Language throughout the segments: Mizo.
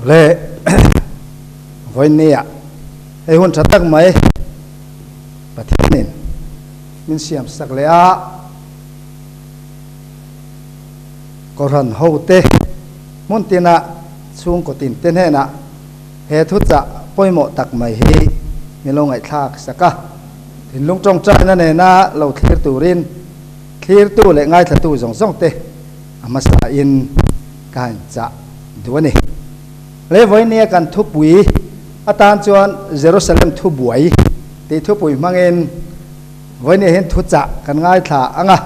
Le vawinia hei hun tha tak mai Pathianin min siam sak leh a, Kohhran hote hmun tina chhungkaw tinte hnenah he thuchah pawimawh tak mai hi min lo ngaihthlak sak a, thinlung tawngtaina nena lo thlir turin thlirtu leh ngaithlatu zawng zawng te a hmasain ka han chah duh a ni. Le vawinia kan thupui atan chuan Jerusalem thubuai tih thupui hmangin vawinia hian thuchah kan ngaithla ang a.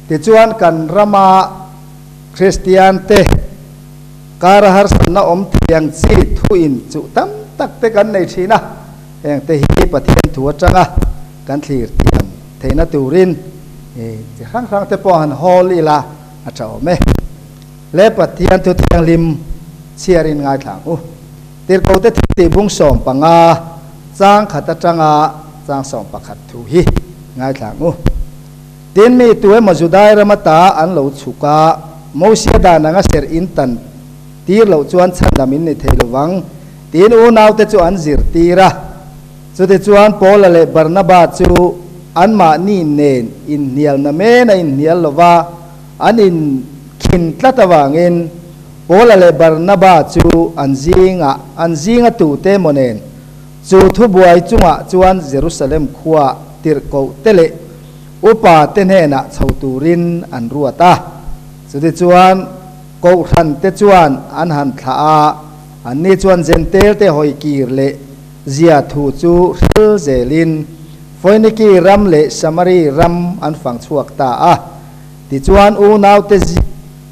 Tichuan kan rama Kristian te kara harsatna awm thiang chi thu in chuh tam tak te kan nei thin a, heng te hi Pathian thu atanga kan thlir thiam theihna turin chi hrang hrang te pawh han hawl ila a tha awm e. Le Pathian thu thianghlim chhiarin ngaithla ang u. Tirhkohte thiltih bung 15 chang khat atanga chang 11 thu hi ngaithla ang u. Tin, mi tu emaw Judai ram ata an lo chhuk a, Mosia dan anga serh in tan tir loh chuan chhandam in ni thei lovang, tiin unaute chu an zirtir a. Chutichuan Paula leh Barnaba chu anmahni nen inhnialna men a inhnial lova, an inkhin tlat avangin Paula leh Barnaba chu an zingah an zinga tute emaw nen Chu thubuai chungah chuan Jerusalem khua tirhkohte leh upate hnenah chho turin an ruat a. Chutichuan, kohhrante chuan an han thlah a, anni chuan Jentail-te hawikir leh zia thu chu hril zelin Foiniki ram leh Samari ram an fang chhuak ta a. Tichuan, unaute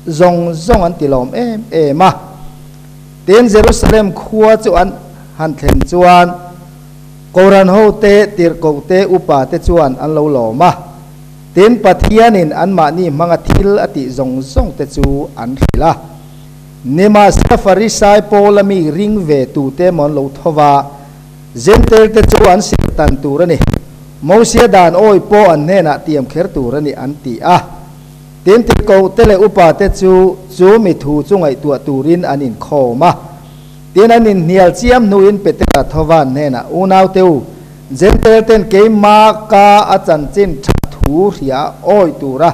zawng zawng an tilawm em em a. Tin, Jerusalem khua chu an han thlen chuan Kohhran hote, tirhkohte, upate chuan an lo lawm a. Tin, Pathianin anmahni hmanga thil a tih zawng zawngte chu an hrilh a. Nimahsela Farisai Paula mi ring ve tute maw an lo tho va, Jentail-te chu an sir tan tur a ni, Mosia dan awi pawh an hnenah tiam kher tur a ni an ti a. Tin, tirhkohte leh upate chu chu mi thu chu ngaihtuah turin an inkhawm a. Tin, an inhnial chiam hnuin Petera Thovan hnenah, Unaute u, Jentail ten keimah ka a chanchin tha thu hria awi tura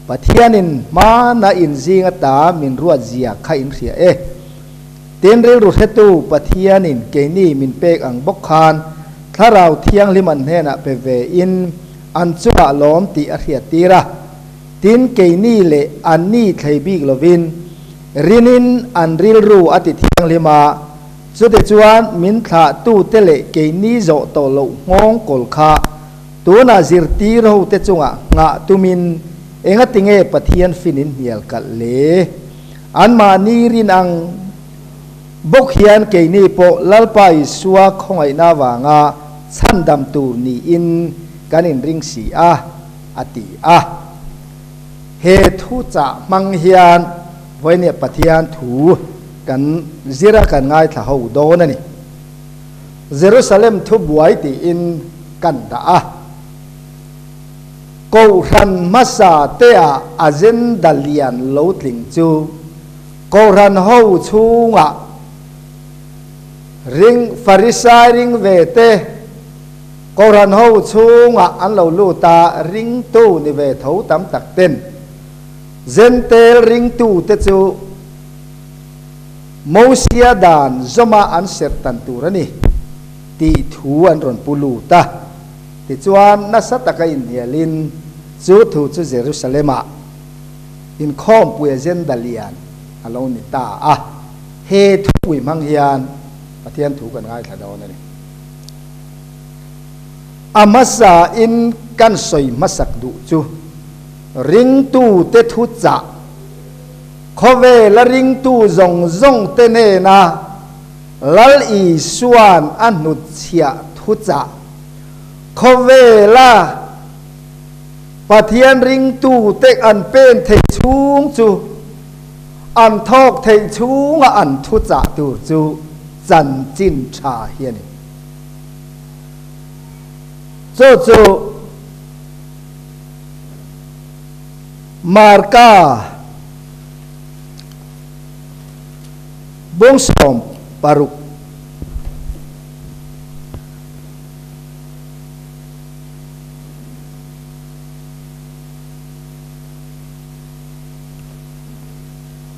Pathianin hmana inzing ata min ruat zia kha in hria e. Tin, rilru hretu Pathianin keini min pek ang bawk khan Thlarau Thianghlim an hnenah pe ve in an chungah lawm tih a hriattir a. Tin, keini leh anni thlei bik lovin rinin an rilru a ti thianghlim a, chutichuan min thlahtute leh keini zawh tawh loh nghawng kawl kha tunah zirtir hote chungah nghah tumin engatinge Pathian fin in hnial kalh le? Anmahni rin ang bawk hian keini pawh Lalpa Isua khawngaihna avanga chhandam tur niin kan inring si a. a ti a. He thu chah hmang hian vawinia Pathian thu kan zir a kan ngaithla ho dawn a ni. Jerusalem thu buai tiin kan dah a. Kohhran hmasa te ah agenda lian lo tling chu Kohhran ho chhungah ring Farisai ring ve te, Kohhran ho chhungah an lo lut a, ringtu ni ve tho tam tak ten Jentail ringtute chu Mosia dan zawma an serh tan tur a ni tih thu an rawn pu lut a. Tichuan, nasa taka inhnialin chu thu chu Jerusalem-ah inkhawmpui agenda lian a lo ni ta a. He thupui hmang hian Pathian thu kan ngaithla dawn a ni. A hmasa in kan sawi hmasak duh chu ringtute thu chah, khawvela ringtu zawng zawng te hnena Lal Isua'n a hnutchhiah thu chah, khawvela Pathian ringtute an pen theih chhung chu an thawk theih chhunga an thu chah tur chu chanchin tha hi a ni. Chu chu Marka. Bung 16.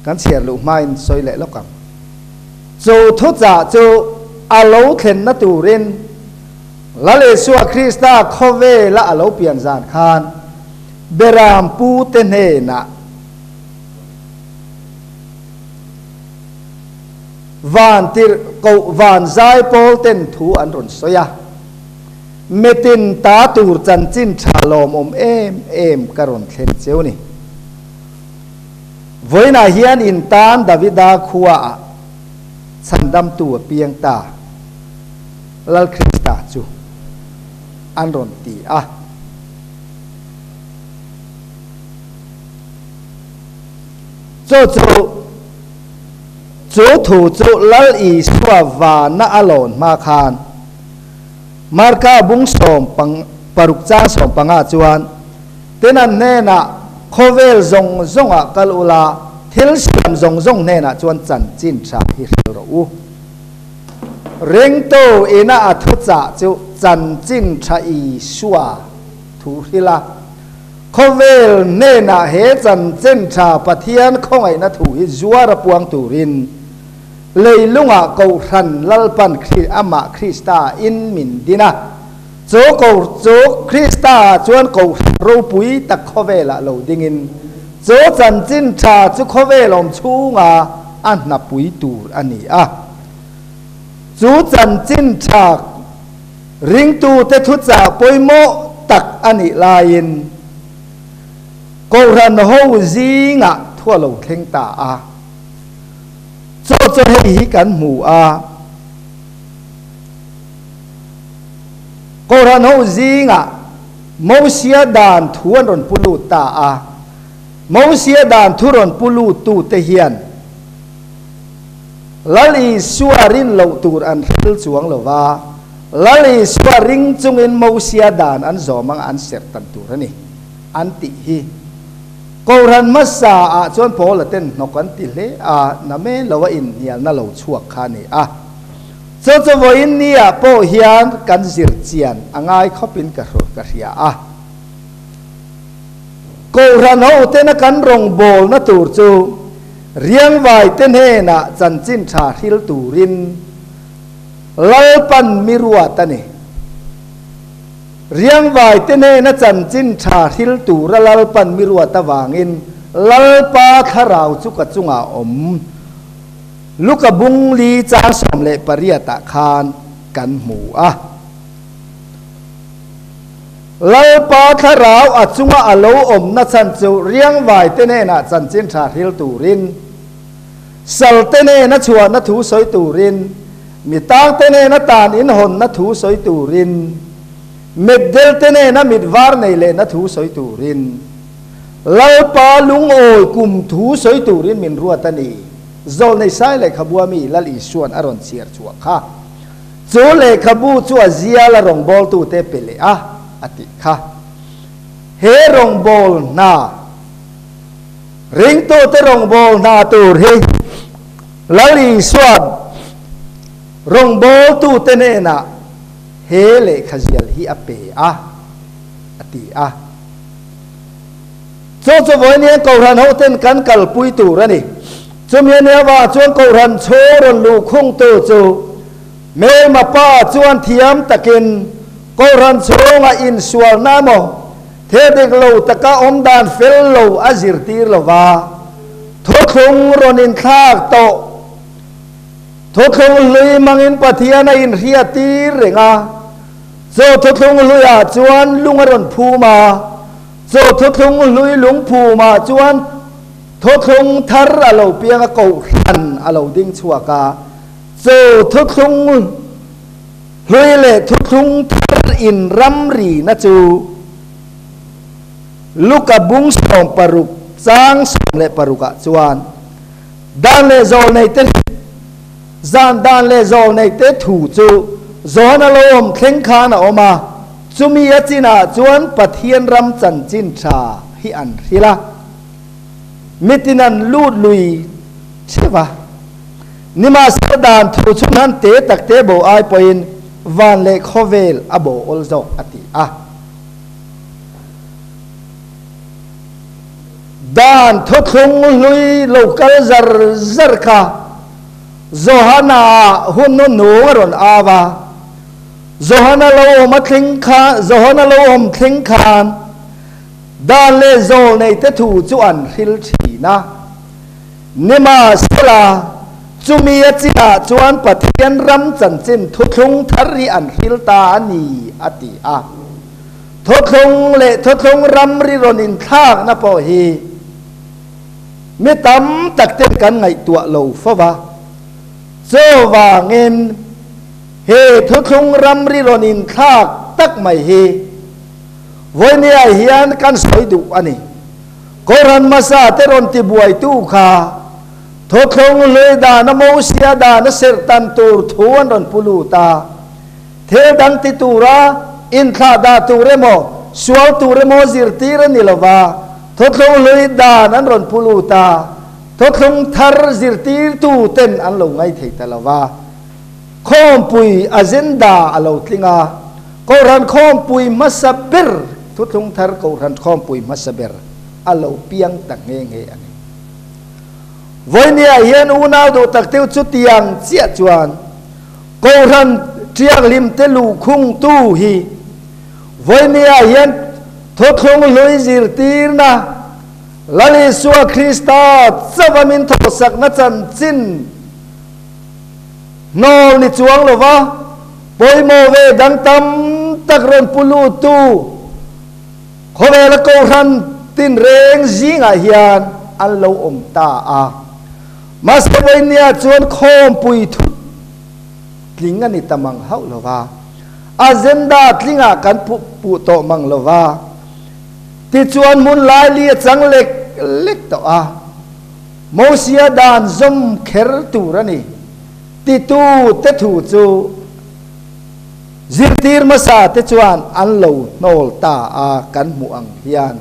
Kan chhiar luh hmain sawi leh lawk ang. Chu thuchah chu a lo thlenna turin Lal Isua Krista khawvela a lo pian zan khan Beram pute hnenah Van tirh koh van zai pawl ten thu an rawn sawi a, Metin ta tur chanchin tha lawmawm em em ka rawn thlen cheu ni. Vawiinah hian in tan Davida khuaah chhandamtu a piang ta, Lal Krista chu an rawn ti a. Chu chu chu thu chu Lal Isua vana a lawn hma khan Marka bung sawm pang paruk chang sawm panga chuan Tenan hnenah khawvel zawng zawngah kal ula, thil siam zawng zawng hnenah chuan chanchin tha hi hril rawh u. Ringtu ina a thuchah chu chanchin tha Isua thu hril a. Khawvel hnenah he chanchin tha Pathian khawngaihna thu hi zuar a puang turin leilungah Kohhran Lalpan amah Krista in min din a. Chu ko chu Krista ah chuan Kohhran ropui tak khawvelah lo dingin chu chanchin tha chu khawvel awm chhunga a hnapui tur a ni a. Chu chanchin tha Ringtute thuchah pawimawh tak a nih laiin Kohhran ho zingah thu a lo thleng ta a. Chaw chaw hei hi kan hmu a. Kohhran ho zingah Mosia dan thu an rawn pu lut ta a. Mosia dan thu rawn pu luttute hian Lal Isua rin loh tur an hril chuang lo va, Lal Isua ring chungin Mosia dan an zawm anga an serh tan tur a ni, an tih hi. Kohhran hmasa ah chuan Paula ten hnawk an ti hle a, na men lo a inhnialna lo chhuak kha a ni a. Chu chu vawiin ni ah pawh hian kan zir chian a ngai khawpin ka hria a. Kohhran hotena kan rawngbawlna tur chu riangvaite hnenah chanchin tha hril turin Lalpan mi ruat a ni. Riangvaite hnena chanchin tha hril tura Lalpan mi ruat avangin Lalpa thlarau chu ka chungah awm. Luka bung li chang 18 ah khan kan hmu a. Lalpa thlarau a chunga a lo awmna chhan chu riangvaite hnenah chanchin tha hril turin, salte hnena chhuahna thu sawi turin, mi tangte hnena tan inhawnna thu sawi turin, mitdelte hnena mit var nei lehna thu sawi turin, Lalpa lungawi kum thu sawi turin min ruat a ni. Zawlnei Sai lehkhabua mi Lal Isua'n a rawn chhiar chhuah kha. Chu lehkhabu chu a zial a rawngbawltute pe leh a, a tih kha. He rawngbâwl hna, ringtute rawngbâwl hna tur hi Lal Isua'n rawngbâwltute hnenah he lehkha zial hi a pe a, a ti a. Chu chu vawiin hian Kohhran hoten kan kalpui tur a ni. Chumi a nia vang chuan Kohhran chhung rawn luhkhungtu chu Hmelma pa chuan thiam takin Kohhran chhunga insualna emaw thil dik lo taka awm dan fel lo a zirtir lo va, thuthlung rawn inthlak tawh thuthlung hlui hmangin Pathian a inhriattir reng a. Chu thuthlung hluiah chuan lung a rawn phum a. Chu thuthlung hlui lungphumah chuan thuthlung thar a lo piang a, kohhran a lo ding chhuak a. Chu thuthlung hlui leh thuthlung thar in ramrina chu Luka bung 16 chang 16 ah chuan dan leh zawlneite zan dan leh zawlneite thu chu Johana lo awm thleng khan a awm a. Chumi a chinah chuan Pathian ram chanchin tha hi an hril a, mitin an lut lui theuh a. Nimahsela dan thu chhun han te tak te bo ai pawhin van leh khawvel a bo awl zawk a ti a. Dan thuthlung hlui lo kal zar zar kha Johana ah hun hnuhnung a rawn au a. Johana lo awm a thleng kha Johana lo awm thleng khan dan leh zawl nei te thu chu an hril thin a. Nimahsela, chumi a chinah chuan Pathian ram chanchin thuthlung thar hi an hril ta a ni, a ti a. Thuthlung leh thuthlung ramri rawn inthlakna pawh hi mi tam tak ten kan ngaihtuah lo fo va. Chuvangin, he thuthlung ramri rawn inthlak tak mai hi vawinia hian kan sawi duh a ni. Kohhran hmasa te rawn tibuaitu kha thuthlung hlui dana Mosia dana serhtan tur thu an rawn pu lut a. Thil dang ti tura inthlah dah tur emaw, sual tur emaw zirtir a ni lo va, thuthlung hlui dan an rawn pu lut a, thuthlung thar zirtirtu ten an lo ngai thei ta lo va. Khawmpui agenda a lo tling a, Kohhran khawmpui hmasa ber, thuthlung thar Kohhran khawmpui hmasa ber a lo piang ta nghe nghe a ni. Vawinia hian unau duh tak teuh chutiang chiah chuan Kohhran Thianghlim te luhkhung tu hi vawinia hian thuthlung hlui zirtirna Lal Isua Krista chauha min thawhsakna chanchin hnawl ni chuang lova pawimawh ve dang tam tak rawn pu luttu khawvela Kohhran tinreng zingah hian an lo awm ta a. Mahse vawinia chuan khawmpui thut tling a ni ta mang hauh lo va, agenda tlingah kan puh tawh mang lo va, tichuan hmun laili a chang lek lek tawh a, Mosia dan zawm kher tur a ni titu te thu chu zirtir hmasa te chuan an lo hnawl ta a kan hmuh ang hian.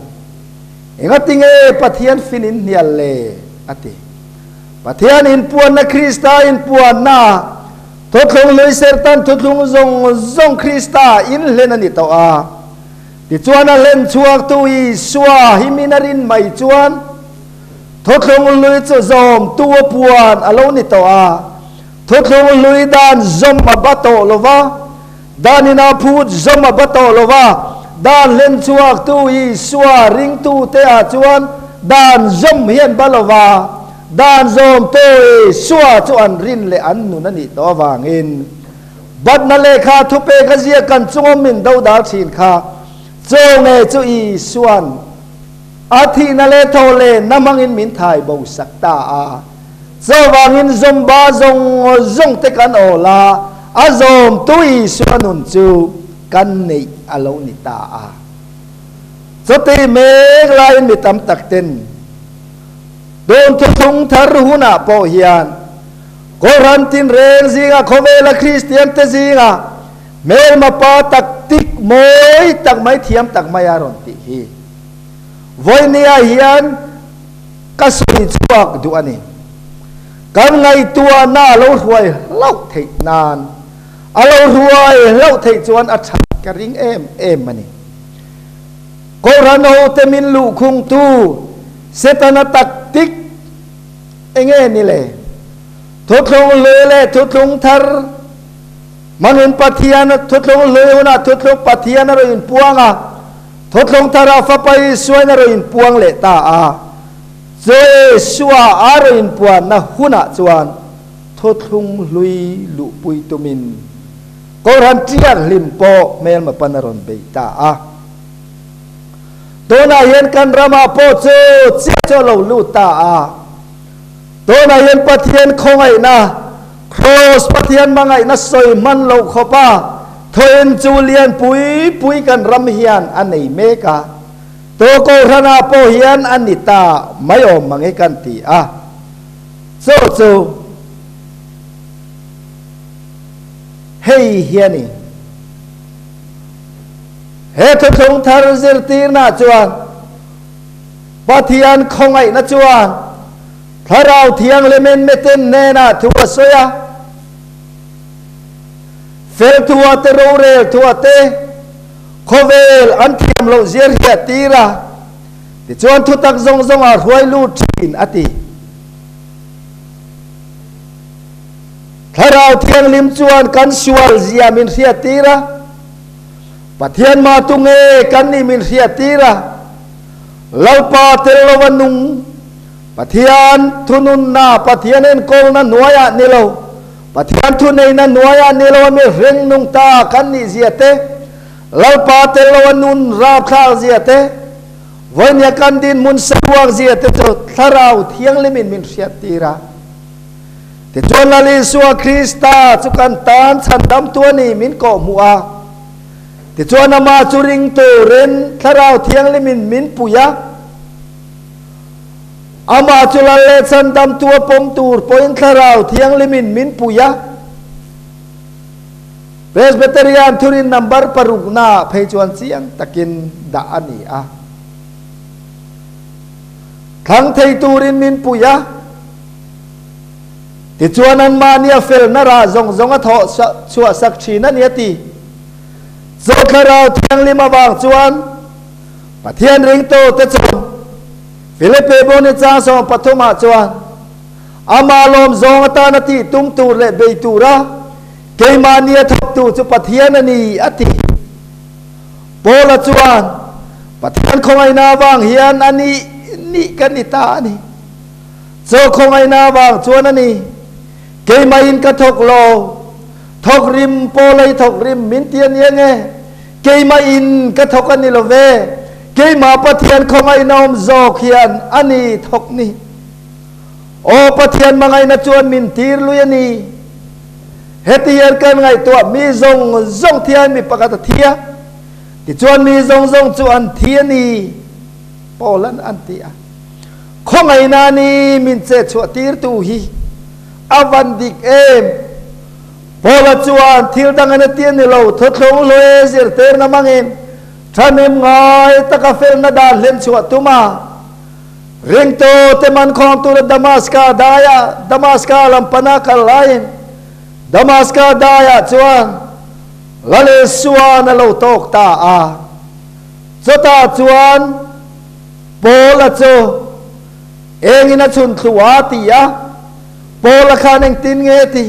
Engatinge Pathian fin in hnial le? a ti. Pathian inpuanna Krista inpuanna thuthlung hlui sertan thuthlung zawng zawng Krista in hlen a ni tawh a. Tichuan a hlen chhuaktu Isua hi min a rin mai chuan thuthlung hlui chu zawmtu a puan a lo ni tawh a. Thuthlung hlui dan zawm a ba tawh lo va. Dan ina phut zawm a ba tawh lo va, dan hlen chhuaktu Isua ringtute ah chuan dan zawm hi an ba lo va, dan zawmtu Isua chu an rin leh an nun a nih tawh avangin batna lehkha thupek a ziak kan chungawm min dodal thin kha chaw nge chu Isuan a thihna leh thaw lenna hmangin min thai bo sak ta a. Chuvangin zawm ba zawng zawng te kan awl a, a zawmtu Isua nun chu kan neih a lo ni ta a. Chuti mek laiin mi tam tak ten tun thuthlung thar hunah pawh hian Kohhran tinreng zinga khawvela Kristian te zinga hmelma pa tak tik mawi tak mai thiam tak mai a rawn tih hi vawinia hian Ka sawi chhuak duh a ni. Kan ngaihtuahna a lo hruai hlauh theih nan, a lo hruai hlauh theih chuan a that ka ring em em a ni. Kohhran hote min luhkhungtu Setana taktik enge ni le? Thuthlung hlui leh thuthlung thar hmangin Pathian thuthlung hlui hunah thuthlung Pathian a rawn inpuang a, Thawthlawng thara Fapa Isuain a rawn inpuang leh ta a, chu Isua a rawn inpuanna hunah chuan thawthlung hlui luhpui tumin Kohhran tiak hlim pawh hmelma pan a rawn bei ta a. Tunah hian kan ramah pawh chu chiah chu a lo lut ta a. Tunah hian Pathian khawngaihna, Kraws Pathian hmangaihna sawi hman loh khawpa Thoin chu lian pui pui kan ram hian a nei mek a, to Kohhranah pawh hian a ni ta mai awm mang e kan ti a. Chaw chu hei hi a ni. He thuthlung thar zirtirna chuan Pathian khawngaihna chuan. Thlarau Thianghlimin mitin hnenah thu a sawi a, fel thua te rorel thua te khawvel an thiam loh zia hriat tir a, tichuan thutak zawng zawngah hruai lut thin a ti. Thlarau Thianghlim chuan kan sual zia min hriat tir a, Pathian mah tu nge kan nih min hriat tir a, Lalpa tel lova nung Pathian thununna, Pathian enkawlna hnuaiah ni lo, Pathian thuneihna hnuaiah ni lo a mi hreng nung ta kan nih zia te, Lalpa tel lo a nun rapthlak zia te, vawinia kan dinhmun saruak zia te chu Thlarau Thianghlimin min hriat tir a. Tichuan Lal Isua Krista chu kan tan chhandamtu a ni min kawhhmuh a. Tichuan amah chu ring turin Thlarau Thianghlimin min pui a. Amah chu Lal leh chhandamtu a pawm tur pawhin Thlarau Thianghlimin min pui a. Presbyterian thurin number parukna phei chuan chiang takin dah a ni a. Thlang thei turin min pui a. Tichuan anmahni a felna rah zawng zawng a thawh chhuah sak thin a ni a ti. Chaw Thlarau Thianghlim avang chuan Pathian ringtute chuan Filipi Bawni chang 13 ah chuan Amah lawm zawng atana tih tum tur leh bei tura keimahni a thawktu chu Pathian a ni a ti. Paula chuan Pathian khawngaihna avang hian a nih nih ka ni ta a ni. Chaw khawngaihna avang chuan a ni. Keimahin ka thawk lo. Thawk rim Paula i thawk rim min ti a ni ange. Keimahin ka thawk a ni lo ve. Keimah Pathian khawngaihna awm zawk hian a ni thawk ni. Aw Pathian hmangaihna chuan min tir lui a ni. Heti hian kan ngaihtuah mi zawng zawng thian mi pakhat a thi a, tichuan mi zawng zawng chu an thi a ni, Paula'n an ti a. Khawngaihna ni min che chhuah tirtu hi a van dik em? Paula chuan thil dang an a ti a ni lo, thawthlawng hlawh e zirtirna hmangin thahnem ngai taka felna dan hlen chhuah tum a. Ringtu te man khawm tura Damaska daiah Damaska lam pana kal laiin Damaska daiah chuan Lal Isua'n a lo tawk ta a. Chutah chuan Paula chu engin a chhun thlu a ti a, Paula khan engtin nge ti?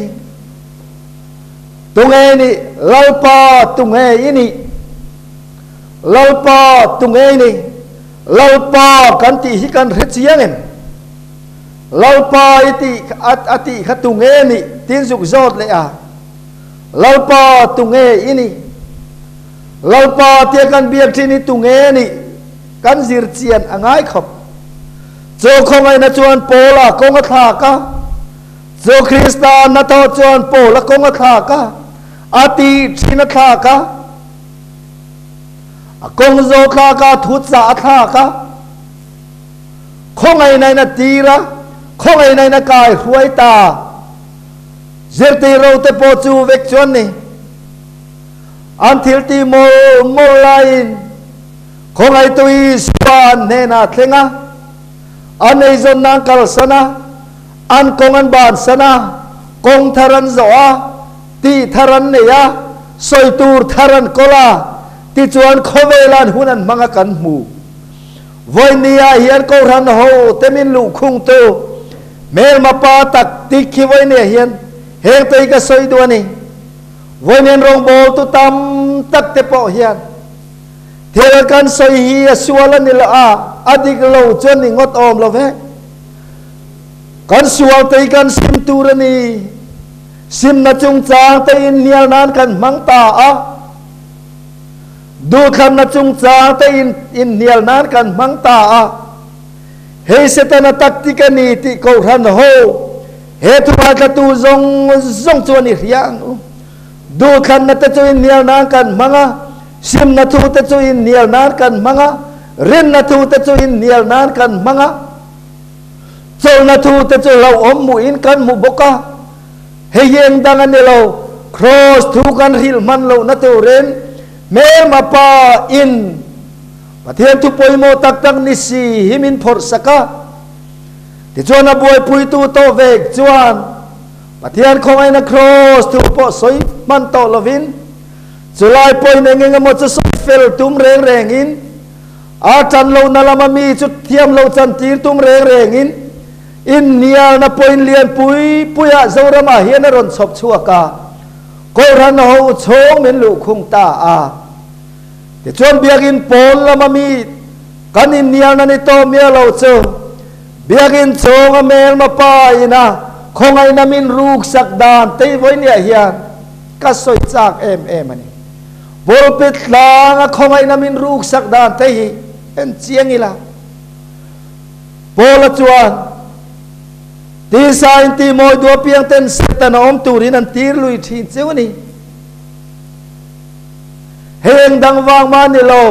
Tunge i nih? Lalpa tunge i nih? Lalpa tunge i nih? Lalpa kan tih hi kan hre chiang em? Lalpa i tih a tih kha tunge nih? Tin zuk zawt leh a. Lalpa tunge i nih? Lalpa tia kan biak thin hi tunge nih? Kan zir chian a ngai khawp. Chaw khawngaihna chuan Paula kawng a thlak a, chaw Krista hnathawh chuan Paula kawng a thlak a, a tih thin a thlak a, a kawng zo thlak a, thuchah a thlak a, khawngaihna in a tir a, khawngaihna in a kai hruai ta. Zirtir ro te pawh chu vek chuan ni. An thil tih mawlh mawlh laiin Khawngaihtu Isua an hnenah a thleng a, an eizawnna an kalsan a, an kawng an bansan a, kawng thar an zawh a, tih thar an nei a, sawi tur thar an kawl a, tichuan khawvela an hun an hmang a kan hmu. Vawinia hian Kohhran ho te min luhkhungtu hmelma pa tak tik hi vawinia hian heng te hi ka sawi duh a ni. Vawiin rawngbawltu tam tak te pawh hian Thil kan sawi hi a sual a ni lo a, a dik lo chuan ni ngawt awm lo ve. Kan sual te hi kan sim tur a ni. Simna chungchang te in hnial nan kan hmang ta a. Duhthlanna chungchang te in inhnial nan kan hmang ta a. Hei Setana tactic a ni tih Kohhran ho he thu ngaithlatu zawng zawng chuan i hria ang u. Duhthlanna te chu inhnial nan kan hmang a, simna thu te chu inhnial nan kan hmang a, rinna thu te chu inhnial nan kan hmang a, chawlhna thu te chu hlauhawm hmuhin kan hmu bawk a. Hei hi eng dang a ni lo, Kraws thu kan hrilh hman lohna turin hmelma pa in Pathian thu pawimawh tak tak ni si hi min phawrh sak a. Tichuan a buaipuitu tawh vek chuan Pathian khawngaihna kraws thu pawh sawi hman tawh lovin chulai pawhin eng eng emaw chu sawi fel tum reng rengin a tan lohna lama mi chu thiam lo chantir tum reng rengin inhnialna point lian pui puiah Zoramah hian a rawn chhawp chhuak a, Kohhran ho chhung min luhkhung ta a. Tichuan Biakinn pawn lama mi kan inhnialna ni tawh miah lo chu Biakinn chhunga hmelma pa ina khawngaihna min ruksak dan teivawinia hian ka sawi chak em em a ni. Pulpit tlanga khawngaihna min ruksak dan te hi en chiang ila. Paula chuan tisa inti mawi duh apiang ten Satan a awm turin an tir lui thin cheu a ni. Hei eng dang vang mah ni lo.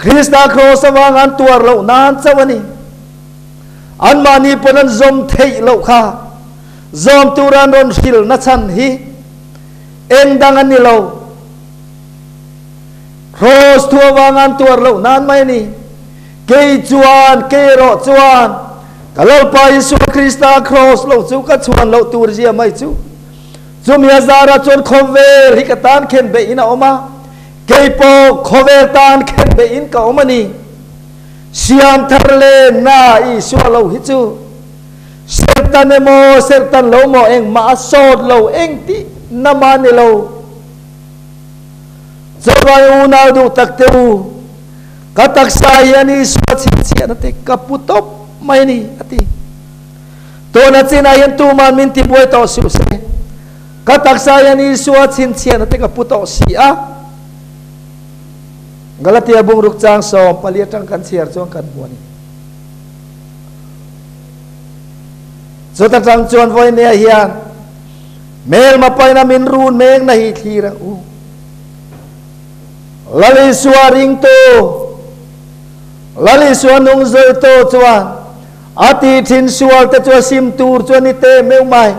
Krista kraws avang an tuar loh nan chauh a ni. Anmahni pawn an zawm theih loh kha zawm tur an rawn hril na chhan hi eng dang a ni lo. Kraws thu avang an tuar loh nan mai a ni. Kei chuan, kei erawh chuan, ka Lalpa Isua Krista kraws lo chu ka chhuan loh tur zia mai chu. Chumi a zara chuan khawvel hi ka tan khen beih in a awm a, kei pawh khawvel tan khen beih in ka awm a ni. Siam thar le na Isua lo hi chu serhtan emaw serhtan lo maw engmah a sawt lo eng tih na mah ni lo. Chawlai unau duh tak te u, ka taksa hian Isua chhinchhiahna te ka pu tawp mai a ni, a ti. Tuna chinah hian tuman min tibuai tawh suh se. Ka taksa hian Isua chhinchhiahna te ka pu tawh si a. Galatia bungruk chang 14 atang kan chhiar chuan kan hmu a ni. Chuta tang chuan vawinia hian hmelma paina min run mek na hi thlir ang u. Lal Isua ringtu, Lal Isua nung zawitu chuan A ti thin sual te chu a sim tur chu a ni teh meuh mai.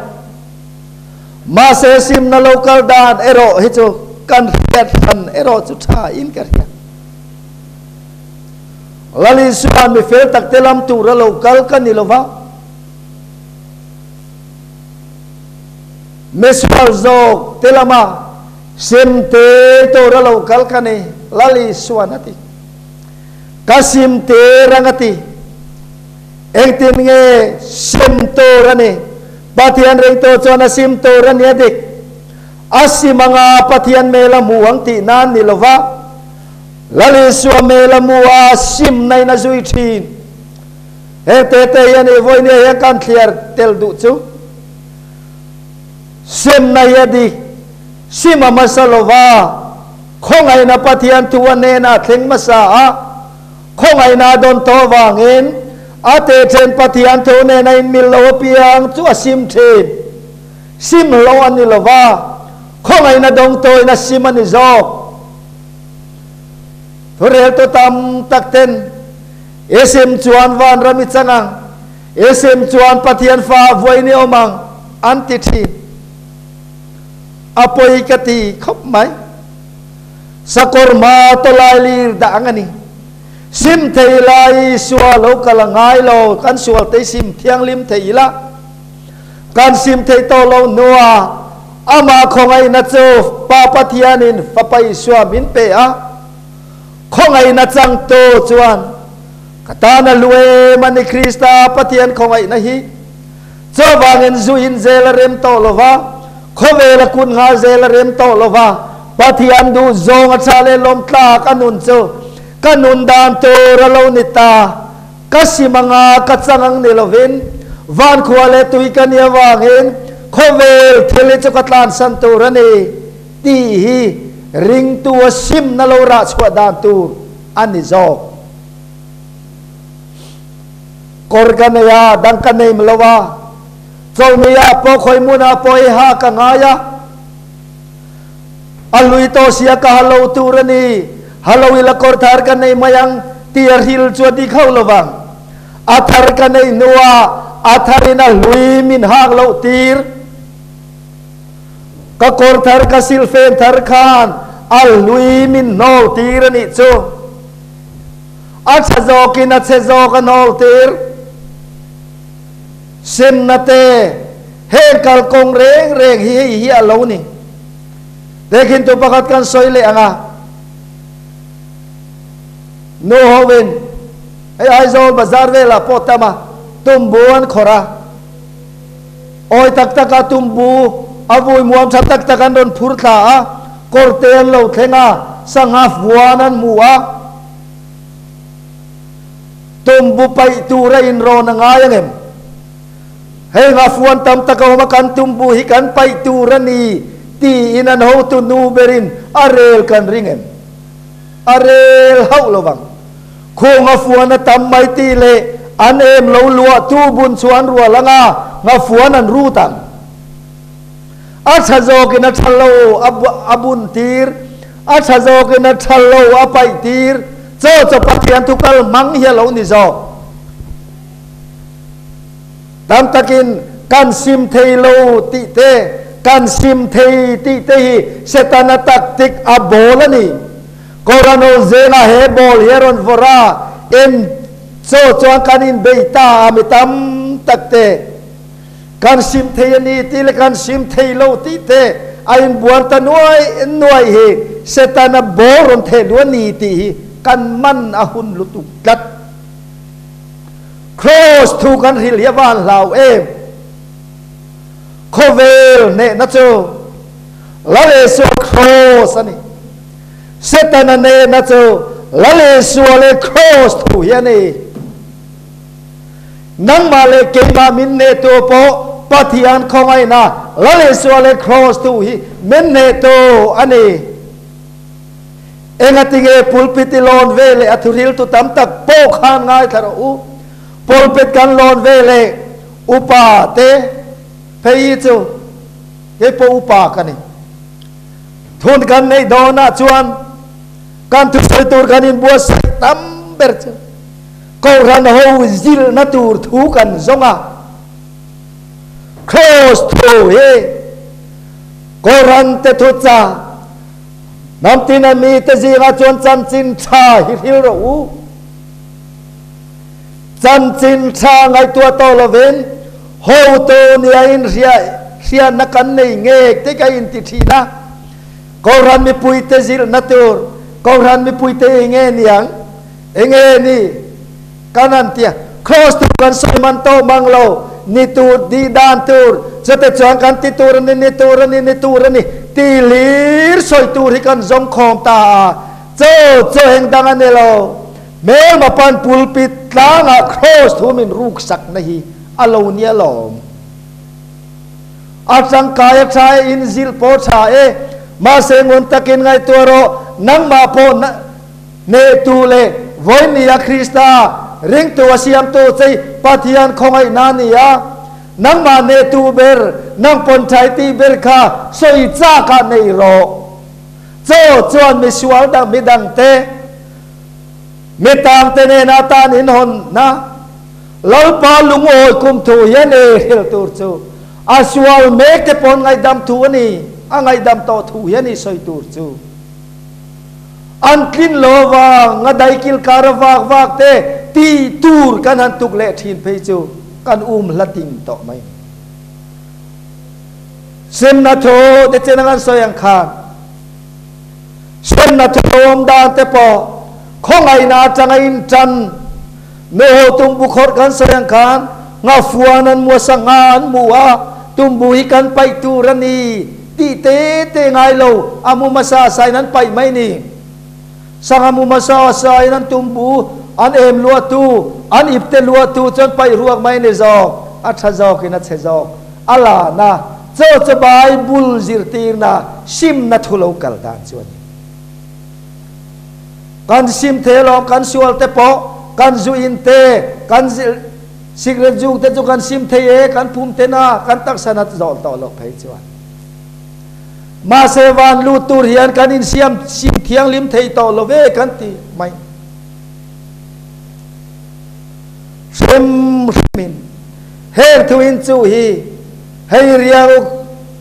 Mahse simna lo kal dan erawh hi chu kan hriat hran erawh chu tha in ka hria. Lal Isua'n mi fel tak te lam tur a lo kal ka ni lova, mi sual zawk te lama sim tir tur a lo kal ka ni, Lal Isua'n a ti. Ka sim tir ang a ti. Engtin nge sim tur a ni? Pathian ringtu chuan a sim tur a ni a dik. A sim anga Pathian hmel a hmu ang tih nan ni lova, Lal Isua hmel a hmu a, sim na in a zui thin. Heng te te hian i vawinia hian kan thliar tel duh chu. Sim na hi a dik. Sim a hmasa lova. Khawngaihna Pathian thu a hnenah thleng hmasa a, khawngaihna a dawn tawh avangin a tehthen Pathian thu nen a inmil lo apiang chu a sim thin. Sim hlo a ni lo va, khawngaihna dawng tawhin a sim a ni zawk. Thureltu tam tak ten, I sim chuan vanram i chang ang, i sim chuan Pathian fa vuain i awm ang, an ti thin. A pawi ka ti khawp mai. Sakawr hma tawlai lir dah ang a ni. Sim thei ila i sual lo kal a ngai lo, kan sual te sim thianghlim thei ila. Kan sim thei tawh lo hnuah amah khawngaihna chu Pa Pathianin Fapa Isua min pe a. Khawngaihna changtu chuan ka tan a hlu em a ni Krista Pathian khawngaihna hi. Chuvangin zu in zel a rem tawh lo va, khawvel a kun nghal zel a rem tawh lo va, Pathian duh zawng a tha leh lawm tlak a nun chu ka nun dan tur a lo ni ta. Ka sim anga ka chang ang ni lovin, vankhua leh tui ka nih avangin khawvel thil hi chu ka tlansan tur a ni tih hi ringtu a simna lo rah chhuah dan tur a ni zawk. Kawr ka nei a, dang ka nei lo a, chawlhni ah pawh khawi hmunah pawh i ha ka ngai a, a hlui tawh sia ka ha lo tur a ni, ha lo ila kawr thar ka nei mai ang tih a hril chu a dik hauh lo vang. A thar ka neih hnuah a tharin a hlui min hak loh tir. Ka kawr thar ka silfen thar khan a hlui min hnawl tir a nih chu. A tha zawkin a chhe zawk a hnawl tir. Semna te, heng kalkawng reng reng hi hei hi a lo ni. Tehkhin tu pakhat kan sawi leh ang a. Nu hoin hei Aizawl bazar velah pawh tam a, tumbu an khawrh a. Awi tak taka tumbu a vui muam tha tak tak an rawn phur thla a, kawrte an lo thleng a, sangha vuan an hmu a. Tumbu paih tura inrawn a ngai ang em? Hei nghafuan tam tak a awm a, kan tumbu hi kan paih tur a ni tiin an hotu nu berin a rel kan ring em? A rel hauh lo vang. Khu nghafuan a tam mai tih leh an em lo luahtu bun chu an rual ang a, nghafuan an rut ang. A tha zawkin a tha lo a bun tir, a tha zawkin a tha lo a paih tir. Chaw chaw Pathian thu kal hmang hi a lo ni zawk. Tam takin kan sim thei lo tih te, kan sim thei tih te hi Setana tactic a bawl a ni. Korano zela he bawl hi a rawn vawrh a, en chaw chuan kan inbei ta a mi tam tak te. Kan sim thei a ni tih leh kan sim thei lo tih te a inbuan ta nuai nuai hi Setana bawl rawn theh duh a ni tih hi kan man a hun lutuk tlat. Kraws thu kan hrilh hi a van hlau em? Khawvel hnehna chu Lal Isua kraws a ni. Setana hnehna chu Lal Isua leh kraws thu hi a ni. Nangmah leh keimah min hnehtu pawh Pathian khawngaihna Lal Isua leh kraws thu hi min hnehtu a ni. Engatinge pulpit i lawn ve leh a thuriltu tam tak pawh khan ngaithla rawh u. Pulpit kan lawn ve leh upa te phei hi chu kei pawh upa ka ni. Thun kan neih dawnah chuan kan thusawi tur kan inbuatsaih tam ber chu Kohhran ho zilhna tur thu kan zawng a. Kraws thu hi Kohhran te thu cha Hnam tin a mite zingah chuan chanchin tha hi hril rawh u. Chanchin tha ngaihtuah tawh lovin hotu nia in hria hriatna kan nei ngek te ka inti thin a. Kohhran mipuite zilhna tur, Kohhran mipuite enge niang, enge ni kan han ti a. Kraws tur kan sawi man tawh mang lo, ni tur, tih dan tur, chute chuan kan ti tur a ni, ni tur a ni, ni tur a ni tih hlir sawi tur hi kan zawng khawm ta a, chaw chaw eng dang a ni lo. Hmelma pan pulpit tlangah kraws thu min ruksakna hi a lo nia lawm. A tangkai a tha e, in zilh pawh tha e, mahse ngun takin ngaihtuah rawh, nangmah pawh Hnehtu leh vawinia Krista ringtu a siamtu chei Pathian khawngaihna a ni a, nangmah hnehtu ber, nang pawn thai tih ber kha sawi chakah nei rawh. Chaw chuan misual dang midangte, mi tangte nena tan inhawnna Lalpa lungawi kum thu hian e hril tur chu a sual mekte pawn ngaihdam thu a ni, a ngaihdam tawh thu hian i sawi tur chu. An tlin lo vang a daikil kar a vak vak te tih tur kan han tuk leh thin phei chu kan um hla ding tawh mai. Semna tho te chen ang an sawi ang khan semna tho awm dan te pawh khawngaihna atanga in tan nuho tumbu khawrh kan sawi ang khan nghafuan an mua sangha an hmu a tumbu hi kan paih tur a ni. Tih te te ngai lo, a mu hmasa sain an paih mai ni. Sangha mu hmasa sain an tumbu, an em luahtu, an ipte luahtu chu an paih ruak mai ni zawk. A tha zawkin a chhe zawk. A lana, chaw chu Bible zirtirna, simna thu lo kal dan chu a ni. Kan sim thei alawm, kan sual te pawh, kan zu in te, kan Sikret zuk te chu kan sim thei e, kan phum ten a, kan taksa nat zawl tawh loh phei chuan. Mahse van lut tur hian kan insiam sim thianghlim thei tawh lo ve kan ti mai. Hrem hremin heng thu in chuh hi hei riang uk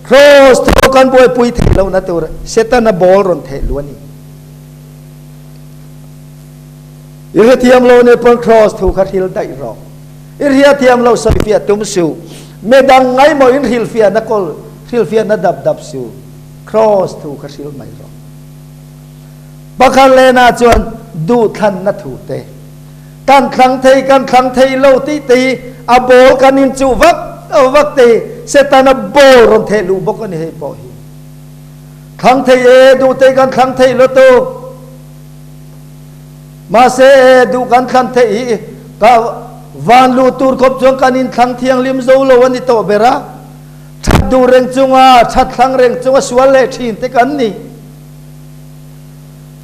cross thu kan buaipui thei lohna tur Setana ball rawn theh lu a ni. I hrethiam lo nih pawn Kraws thu kha hril daih rawh. I hriathiam lo sawifiah tum suh. Midang ngaimawh in hrilhfiahna kawl hrilhfiahna dap dap suh. Kraws thu kha hril mai rawh. Pakhat lehna chuan duhthlanna thu te, kan thlang thei kan thlang thei lo tih te hi a bawl kan inchuh vak vak te hi Setana bawl rawn theh luh bawk a ni hei pawh hi. Thlang thei e, duh te kan thlang thei lo tu. Mahse e, duh kan thlan theih hi ka van luh tur khawp chuan kan inthlang thianghlim zo lo a ni tawh ber a. That duh reng chunga, that thlang reng chunga sual leh thin te kan ni.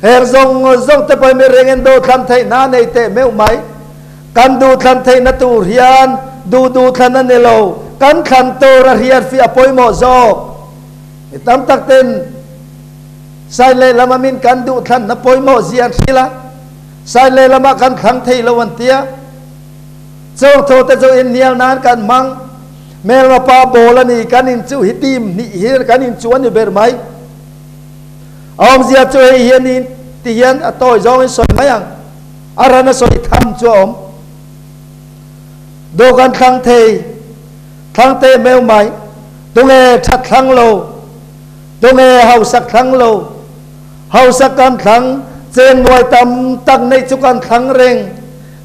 Her zawng zawng te pawh hi mi reng in do thlan theih hna nei teh meuh mai. Kan duh thlan theihna tur hian duh duh thlan a ni lo, kan thlan tur a hriat fiah pawimawh zawk. Mi tam tak ten Sai lehlam a min kan duh thlanna pawimawh zia an hrilh a, sai lehlam ah kan thlang thei lo an tia. Chawngthaw te chu inhnial nan kan hmang. Hmelma pa bawl a ni, kan in chu hi team hnih hi kan in chu a ni ber mai. A awmzia chu hei hian in ti hian a tawi zawng in sawi mai ang. A ran a sawi tham chu a awm. Dawhkan thlang thei, thlang teh meuh mai. Tunge that thlang lo? Tunge hausak thlang lo? Hausak kan thlang, cheng nuai tam tak neih chu kan thlang reng.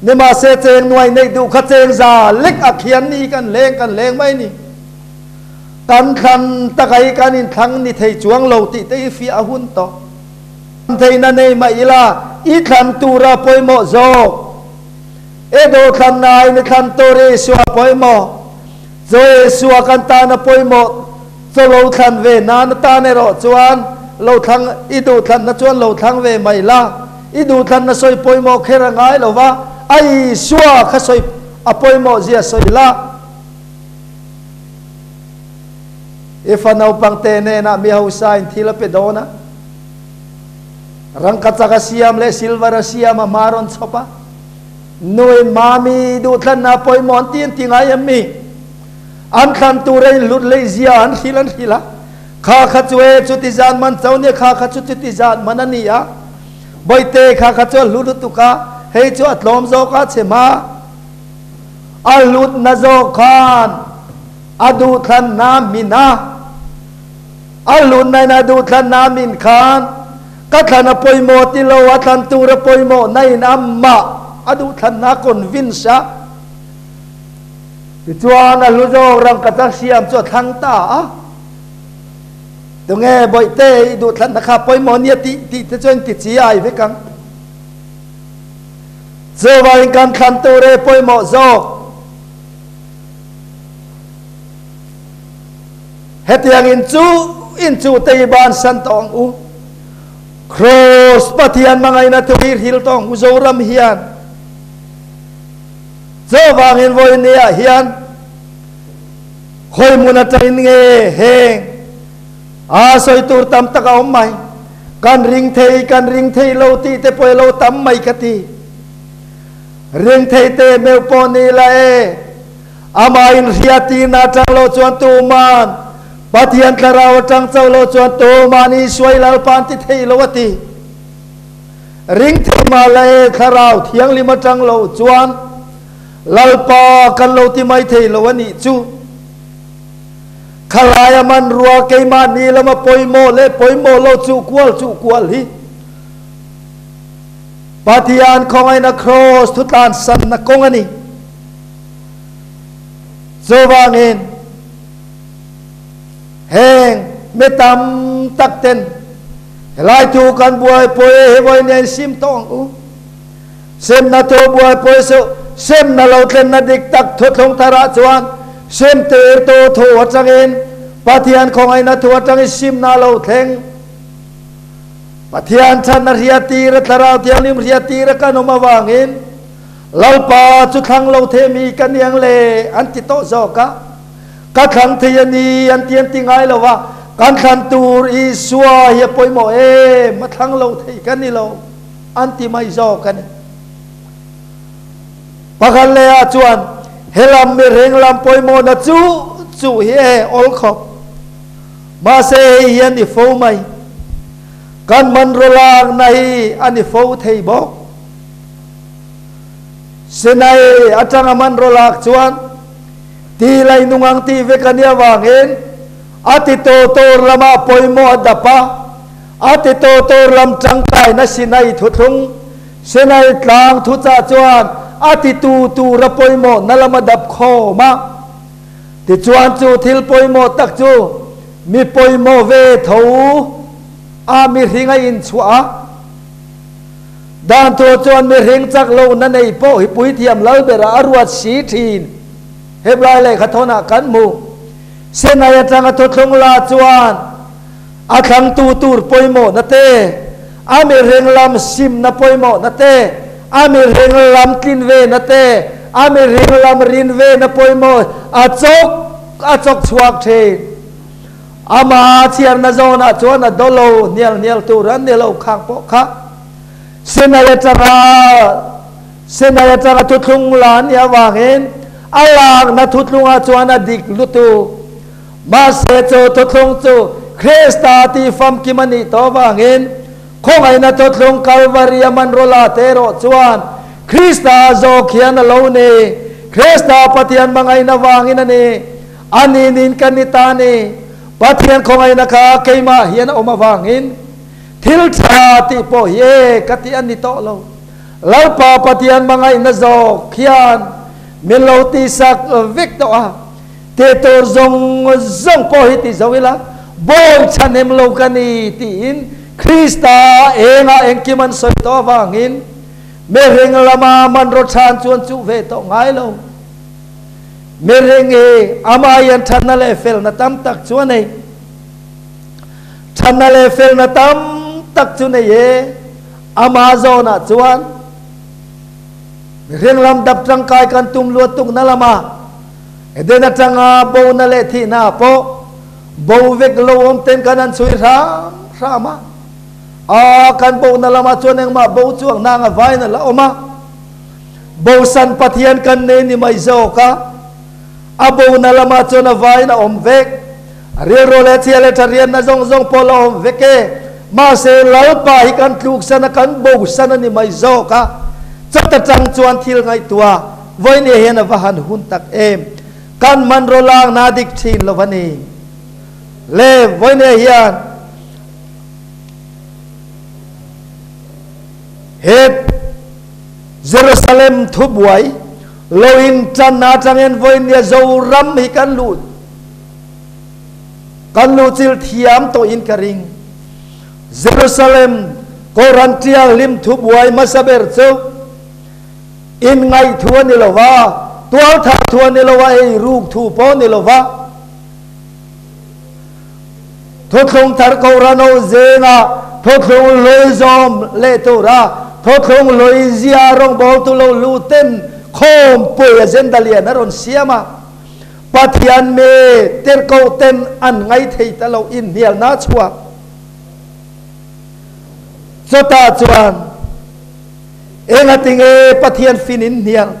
Nimahse cheng nuai neih duh kha cheng za lek a khian ni kan leng kan leng mai ni. Kan thlan taka hi kan inthlang ni thei chuang lo tih te hi fiah a hun tawh. Theihna nei mah ila i thlan tura pawimawh zawk. E dawhthlan nai ni thlan tur i sua pawimawh. Chaw sua kan tan a pawimawh. Chaw lo thlan ve nan atan erawh chuan lo thlang i duh thlanna chuan lo thlang ve mai la. I duh thlanna sawi pawimawh kher a ngai lo va, a Isua kha sawi a pawimawh zia sawi la. I fa naupang te hnenah mi hausain thil a pe dawn a, rangkachak a siam leh silver a siam a hma rawn chhawp a, Nuin mami i duh thlanna a pawimawh an ti an ti ngai em mi? An thlan tur a inhlut leh zia an hrilh an hrilh a, kha kha chu e chuti zat man cho nia, kha kha chu chuti zat man a ni a, Bawihte kha kha chu a hlu lutuk a, hei chu a tlawm zawk a chhe hma. A hlutna zawk khan a duhthlanna min a, a hlutna in a duhthlanna min khan ka thlan a pawimawh ti lo, a thlan tur a pawimawh na in amah a duhthlanna a convince a. Tichuan a hlu zawk rangkachak siam chu a thlang ta a. Tunge Bawihte i duhthlanna kha pawimawh nia tih tih te chuan ti chi ai vek ang. Chuvangin kan thlan tur e pawimawh zawk. Hetiang in chu in chu te i bansan tawh ang u. Kraws Pathian hmangaihna thu hi hril tawh ang u Zoram hian. Chuvangin vawinia hian khawi hmun atangin nge heng a sawi tur tam tak a awm mai. Kan ring thei, kan ring thei lo tih te pawh i lo tam mai ka ti. Ring thei te meuh pawh ni la e. Amah in hria tirna atang lo chuan tuman Pathian thlarau atang chauh lo chuan tuman Isua i Lalpa an ti thei lo a ti. Ring thei mah la e thlarau thianghlim atang lo chuan Lalpa kan lo ti mai thei lo a nih chu. Khalai a manrua keimahni lama pawimawh leh pawimawh lo chuh kual chuh kual hi Pathian khawngaihna kraws thutlansanna kawng a ni. Chuvangin heng mi tam tak ten helai thu kan buaipui hi vawiin hian sim tawh ang u. Semna thu buaipui suh, semna lo thlenna dik tak thuthlung tharah chuan sim tirtu thu atangin Pathian khawngaihna thu atangin simna a lo thleng. Pathian chhanna hriattir a Thlarau Thianghlim hriattir a kan awm avangin Lalpa chu thlang lo thei mi ka niang le an ti tawh zawk a. Ka thlang thei a ni an ti an ti ngai lo va, kan thlan tur Isua hi a pawimawh em a thlang lo thei ka ni lo. An ti mai zawk a ni. Pakhat leh ah chuan he lam mihring lam pawimawhna chu chu hi e awl khawp. Mahse hei hi a ni fo mai. Kan hmanraw lakna hi a ni fo thei bawk. Sinai atanga hmanraw lak chuan ti lai nung ang tih vek a nih avangin a ti to tur lamah pawimawh a dap a, a ti to tur lam tangkaina Sinai thuthlung, Sinai tlang thuchah chuan a ti tu tura pawimawhna lam a dap khawm a. Tichuan chu thil pawimawh tak chu mi pawimawh ve tho a mihring a inchhuah a. Dan tur chuan mihring chak lohna nei pawh hi puithiam lal berah a ruat si thin. Heblai lehkha thawnah kan hmu. Sinai atanga thuthlung la chuan a thlangtu tur pawimawhna te, a mihring lam simna pawimawhna te, a mihring lam tlin vena te, a mihring lam rin vena pawimawh a chawk a chawk chhuak thin. Ama chhiarna zawnah chuan a dawlo hnial hnial tur an ni lo khang pawh kha. Sinai atanga Sinai atanga thuthlung la an nih avangin a lakna thuthlungah chuan a dik lutuk. Mahse chu thuthlung chu Krista tih famkim a nih tawh avangin khawngaihna thuthlung Kalvari a hmanraw la te erawh chuan Krista zawk hian a lo ni. Krista Pathian hmangaihna vangin a ni. A ninin ka ni ta ni. Pathian khawngaihna kha keimah hian a awm avangin thil tha tih pawh hi e ka ti a ni tawh lo. Lalpa Pathian hmangaihna zawk hian min lo tihsak vek tawh a, tih tur zawng zawng pawh hi ti zo ila, bawi chhanem lo ka ni tiin Krista engah engkim an sawi tawh avangin mihring lama hmanraw chhan chuan chuh ve tawh ngai lo. Mihring hi amah hian thatna leh felna tam tak chu a nei. Thatna leh felna tam tak chu nei e. Amah zawnah chuan mihring lam dap tangkai kan tum luat tukna lamah Eden atanga bona leh thihna pawh bo vek lo awm ten kan han chhui hram hram a. A kan bona lamah chuan engmah bo chuang nanga vain a la awm a. Bosan Pathian kan nei ni mai zawk a, a bona lamah chuan a vaiin a awm vek. A rilru leh chhia leh tha rianna zawng zawng pawh la awm vek e. Mahse, Lalpa hi kan tluksan a, kan bosan a ni mai zawk a. Chawt atang chuan thil ngaihtuah vawinia hian a va han hun tak em! Kan hmanraw lakna a dik thin lo a ni. Le, vawinia hian he. Jerusalem thubuai lo in tan atangin vawinia Zoram hi kan luh kan luhchilh thiam tawh in ka ring. Jerusalem Koran Thianghlim thubuai hmasa ber chu in ngaih thu a ni lo va, tualthah thu a ni lo va, ei ruk thu pawh a ni lo va. Thuthlung thar Kohhran ho zinga thuthlung hlui zawm leh tura thuthlung hlui zia rawngbawltu lo lu ten khawmpui agenda lian a rawn siam a. Pathian mi tirhkoh ten an ngaithei ta lo inhnialna a chhuak. Chutah chuan engatinge Pathian fin inhnial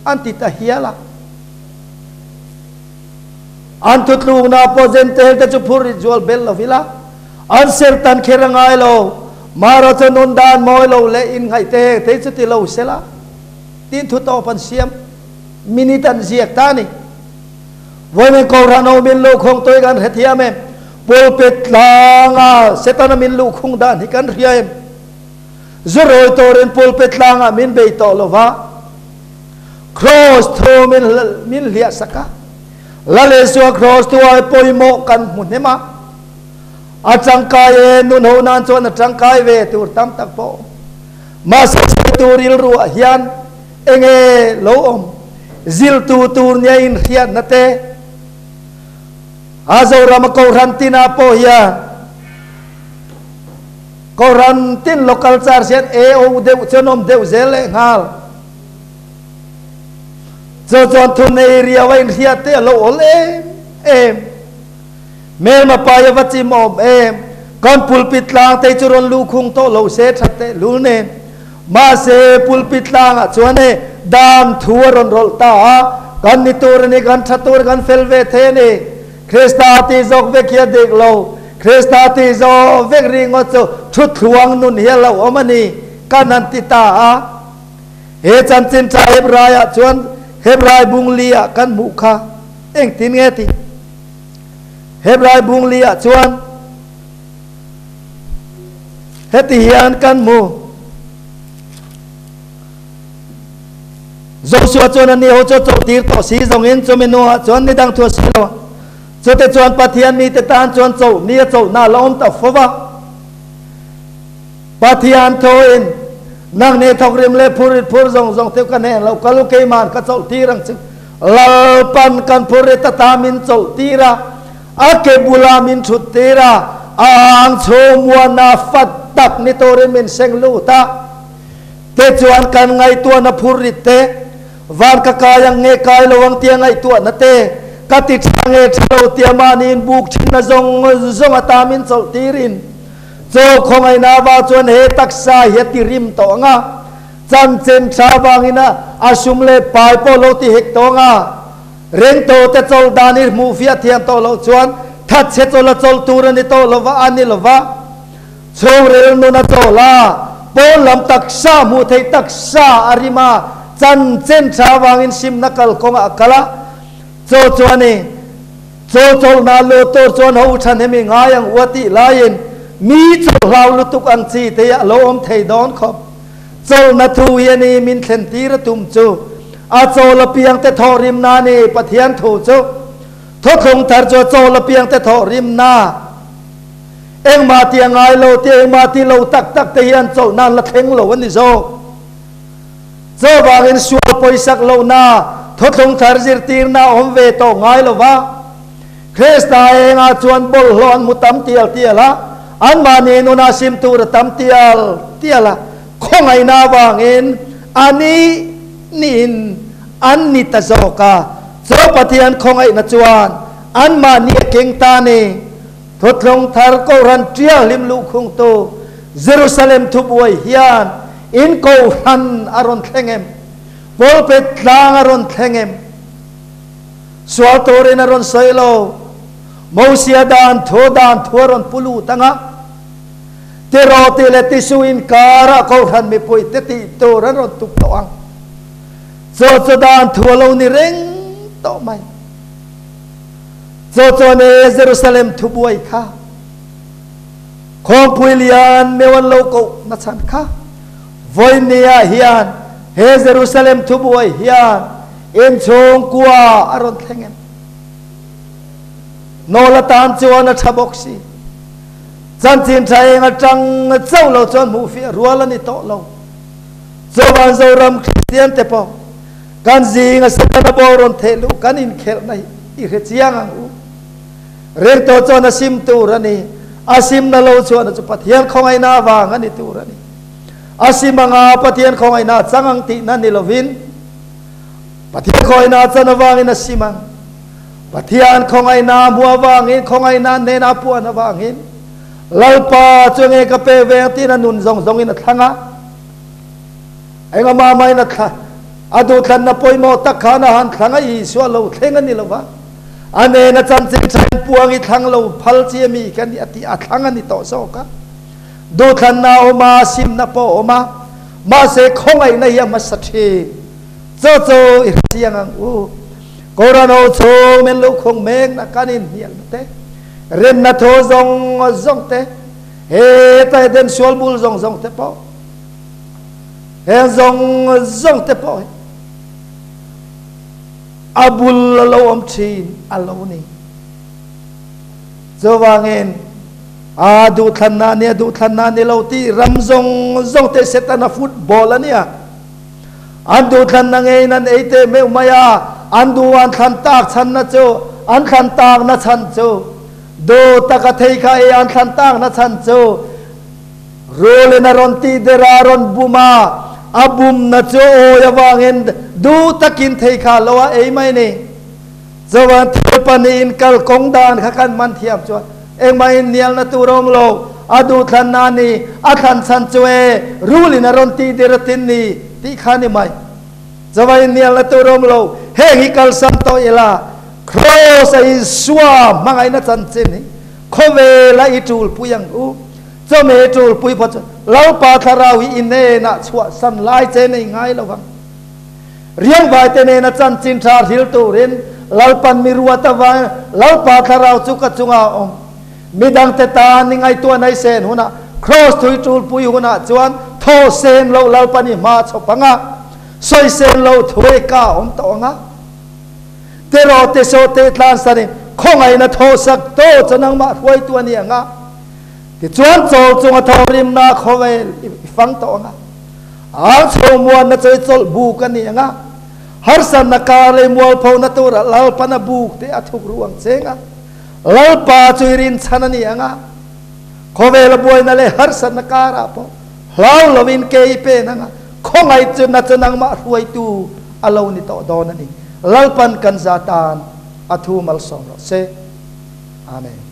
an ti ta hial a. An thutlukna pawh Jentail te chu phur rit zual bel lo ila, an ser tan kher a ngai lo. Mara chu nun dan mawi lo leh inngaih te heng thei chu ti lo sela tiin thu tawp an siam. Minute an ziak ta a ni. Vawiin Kohhran ho min luhkhung tui kan hre thiam em? Pulpit tlanga Setana min luhkhung dan hi kan hria em? Zu rawi turin pulpit tlangah min bei tawh lo va. Kraws thu min min hliah sak a, Lal Isua kraws thu ai pawimawh kan hmu hnem a, a tangkai e nun ho nan chuan a tangkai ve tur tam tak pawh mahse sawi tur rilruah hian enge lo awm ziltu tur nia inhriatna te a Zorama Kohhran tinah pawh hian Kohhran tin local church hian AO deuh chuan awm deuh zel leh nghal. Chu chuan thu nei riau a inhriat te a lo awl em em. Hmelma pai a va chim awm em. Kan pulpit tlang te chu rawn luhkhung tawh lo se that teh lul nen. Mahse pulpit tlangah chuan e dan thu a rawn rawlh ta a, kan ni tur a ni, kan tha tur, kan fel ve thei a ni. Krista tih zawk vek hi a dik lo. Krista tih zawh vek ringawt chu thuthluang nun hi a lo awm a ni, kan han ti ta a. He chanchin tha Hebraiah chuan Hebrai bung li-ah kan hmuh kha engtin nge ti? Hebrai bung li-ah chuan heti hian kan hmu. Joshua chuan ani ho chu a chawhtir tawh si zawngin chumi hnuah chuan ni dang thu a si lo a. Chute chuan Pathian mite tan chuan chawlh ni a chawlhna a la awm ta fo va. Pathian thuin, Nang ni thawkrim leh phurit phur zawng zawng te ka hnen lo kal u, keima'n ka chawlhtir ang che. Lalpan kan phurit ata min chawlhtir a, a ke bula min thuttir a, a ang chhung muana fat tak ni turin min seng lut a. Tichuan kan ngaihtuahna phurit te, van ka kai ang nge kai lo ang tia ngaihtuahna te, ka ti tha nge tha lo tia mahni inbuk thinna zawng zawng ata min chawlhtirin, Chaw khawngaihna avang chuan he taksa hi a ti rim tawh ang a, chanchin tha avangin a sum leh pai pawh lo ti hek tawh ang a. Rengto te chawlh dan i hmuh fiah thiam tawh loh chuan thatchhe chawlh a chawlh tur a ni tawh lo va, a ni lo va. Chhungril nun a chawl a, pawn lam taksa hmuh theih taksa a rim a, chanchin tha avangin simna kalkawngah a kal a. Chaw chuan i. Chaw chawlhna lut tur chuan ho thahnem i ngai ang ua tih laiin mi chawlh hlau lutuk ang chi te a lo awm thei dawn khawp. Chawlhna thu hi a ni min thlen tir a tum chu. A chawl apiang te thawh rimna a ni Pathian thu chu. Thawthlung thar chu a chawl apiang te thawh rimna. Engmah ti a ngai lo tih engmah ti lo tak tak te hian chawlhna an la thleng lo a ni zawk. Chuvangin sual pawisak lohna thawthlung thar zirtirna a awm ve tawh ngai lo va. Krista engah chuan bawlhhlawh an hmu tam tial tial a, anmahni nunah sim tur a tam tial tial a, khawngaihna avangin a ni niin an ni ta zawk a. Chu Pathian khawngaihna chuan anmahni a keng ta a ni. Thawthlung thar Kohhran ṭianghlim luhkhungtu Jerusalem thubuai hian in Kohhran a rawn thleng em? Pulpit tlang a rawn thleng em? Sual turin a rawn sawi lo. Mosia dan thu dan thu a rawn pu lut ang a. Tiraw tih leh tisu inkarah Kohhran mipuite tih tur an rawn tup tawh ang. Chu chu dan thu a lo ni reng tawh mai. Chaw chuan e Jerusalem thubuai kha khawngpui lian meu an lo koh na chhan kha vawiin ah hian he Jerusalem thubuai hian inchhungkua a rawn thleng em? Nawl atan chuan a tha bawk si. Chanchin tha eng atang chauh lo chuan hmuhfiah rual a ni tawh lo. Chuvan Zoram Kristian te pawh Kan zing a Setana bo rawn theh luh kan inkhelhna hi i hre chiang ang u. Rengto chuan a sim tur a ni. A simna lo chuan chu Pathian khawngaihna avang a ni tur a ni. A sim anga Pathian khawngaihna a chang ang tihna ni lovin, Pathian khawngaihna a chan avangin a sim ang. Pathian khawngaihna a hmuh avangin, khawngaihna hnena a puan avangin, Lalpa chu enge ka pe ve ang tiin a nun zawng zawngin a thlang a. Engah mah in a thla a duhthlanna pawimawh tak khan a han thlang a, Isua lo thleng a ni lo va, a nena chanchin tha in puang i thlang lo phal chi a mi ka ni a tih a thlang a ni tawh zawk a. Duhthlanna a awm a, simna pawh a awm a, mahse khawngaihna hi a hmasa thin. Chaw chaw i hre chiang ang u. Koran ho chhung min luhkhung mekna kan inhnialna te, remna thu zawng zawng te, heta Eden sual bul zawng zawng te pawh, Heng zawng zawng te pawh hi a bul a lo awm thin a lo ni. Chuvangin a duhthlanna nia duhthlanna ni lo tih ram zawng zawng te Setana football a nia. An duhthlanna ngeiin an ei teh meuh mai a, an duh an thlan tak chhanna chu an thlan takna chhan chu duh taka thei kha ei an thlan takna chhan chu Rulin a rawn tih der a, a rawn bum a, a bumna chu awi avangin duh takin thei kha lo a ei mai ni. Chuan thil pahnihin kal kawng dan kha kan man thiam chuan engmah innialna tur a awm lo, a duhthlanna a ni, a thlan chhan chu e, rulin a rawn tih der a tin ni tih kha a ni mai. Chuan innialna tur a awm lo, heng hi kalsan tawh ila, Kraws a Isua hmangaihna chanchin hi khawvela i tulpui ang u. Chawhmeh tulpui phawt chu Lalpa Thlarau hi i hnenah chhuahsan lai che nei ngai lo vang. Riangvai te nena chanchin tha hril turin Lalpan mi ruat avangin Lalpa thlarau chu ka chungah a awm. Midangte tan i ngaihtuah nai sen hunah, Kraws thui tulpui hunah chuan thaw sen loh Lalpan i hma chhawp ang a, sawi sen loh thuai ka a awm tawh ang a. Teraw te saw te tlan sanin khawngaihna thaw sak to chu nangmah hruaitu a ni ang a. Tichuan chawl chunga thaw rimna khawvel i fang tawh ang a. Ar chho muanna chu i chawlh buk a ni ang a. Harsatna kar leh mualphona tura Lalpan a buk te a thuk ru ang cheng a. Lalpa chu i rinchhan a ni ang a, khawvela buaina leh harsatna karah pawh hlau lovin ke i pen ang a, khawngaih chu na chu nangmah hruaitu a lo ni tawh dawn a ni. Lalpan kan za tan a thu malsawm rawh se. Amen.